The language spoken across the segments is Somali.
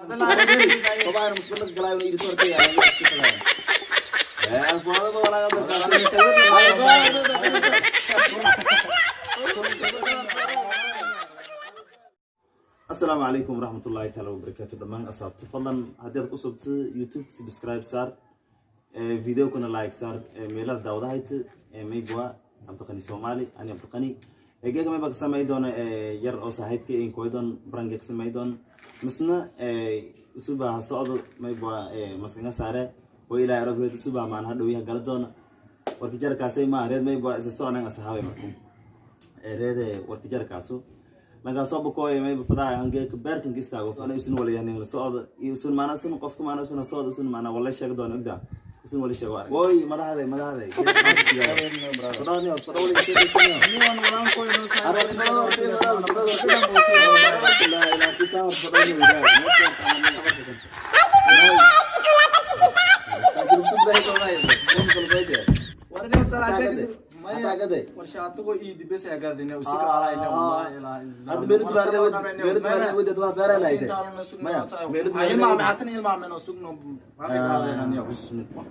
Kobaana musqula galaayo iri tortay. Ee alfoada walaga. Asalaamu calaykum waraxmatullaahi taala wabarakaatu dhammaan asxaabta. Fadlan haddii aad ku subta YouTube, subscribe saar, videokana like saar. Meelaha daawadahayta maybwa Cabdiqani Soomaali. Ani Cabdiqani geega mayba ka samay doona yar oo saaxiibka inkoydon brange ka samay doon misna usuba ha socdo maybwa maskanga saare oo ilaahay arabreed usuba maan hadhow gala doona warka jarkaasay ma reed maybwa isa socnan asxaabay markun reede warka jarkaasu lankaasoo bukooy mayba fadaa angeeka beerkan ka istaago ana usun walayanin la socdo iyo usun maana usun qofka maana usun socdo usun maana wala sheeg doona ogda usun wala sheego arag oy madaxday madaxday.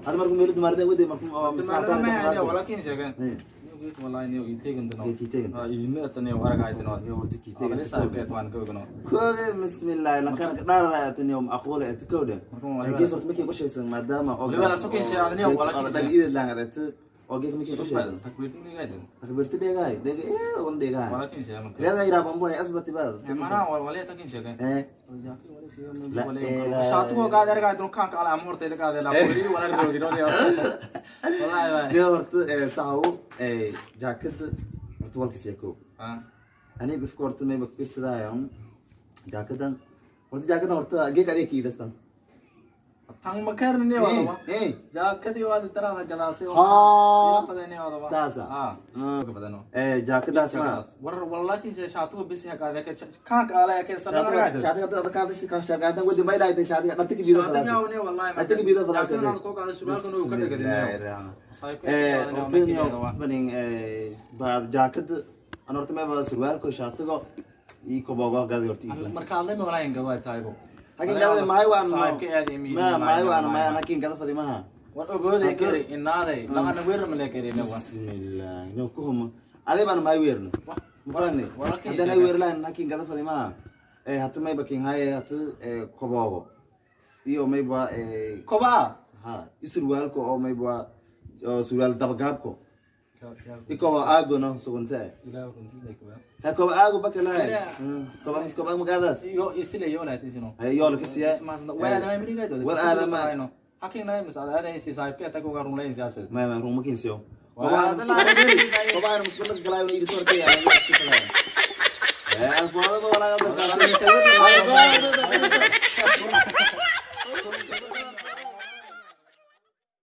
Hada marku meelo dumaarada wade marku kooge bismillaah lankana dhaaradaataniyo macquul ee kowdhe gees horta markii qoshaysan maadaama oo laangadeet oo geek markii qoshaysan takbiirta dheegahay dheega ee wan dheegahay reeda yiraabaan buhay asbati baad ee. Dee horta saxaw jaakada horta walka seeko ani bifka horta mayba fiirsadaya jaakadan horta jaakadan horta geek adeeg kiidastan. Jaakadaas ma shaatiga wadi ma ilahay shaatiga dhantika biido dhantika biido fadaas baad jaakada an horta mayba surwaalko shaatigo iyo kobogo gadi horta. Hakin gada maay waan ma maay waan maay hakin gada fadi maha. Bismillah no kuhuma adee baan maay weerno mafahne haddana weerlaan hakin gada fadi maha. Hata mayba kin haye hata kobogo iyo mayba ha isurwaalko oo mayba surwaal dabagaabko ikobo aagono sugunte ha kobo aago bakalahay kobo mis kobo magaadaas yola kasiya wal aadama maya maya ruma kinsiyo kobaana musqula galaayo iri tortay. Alfoada walaga.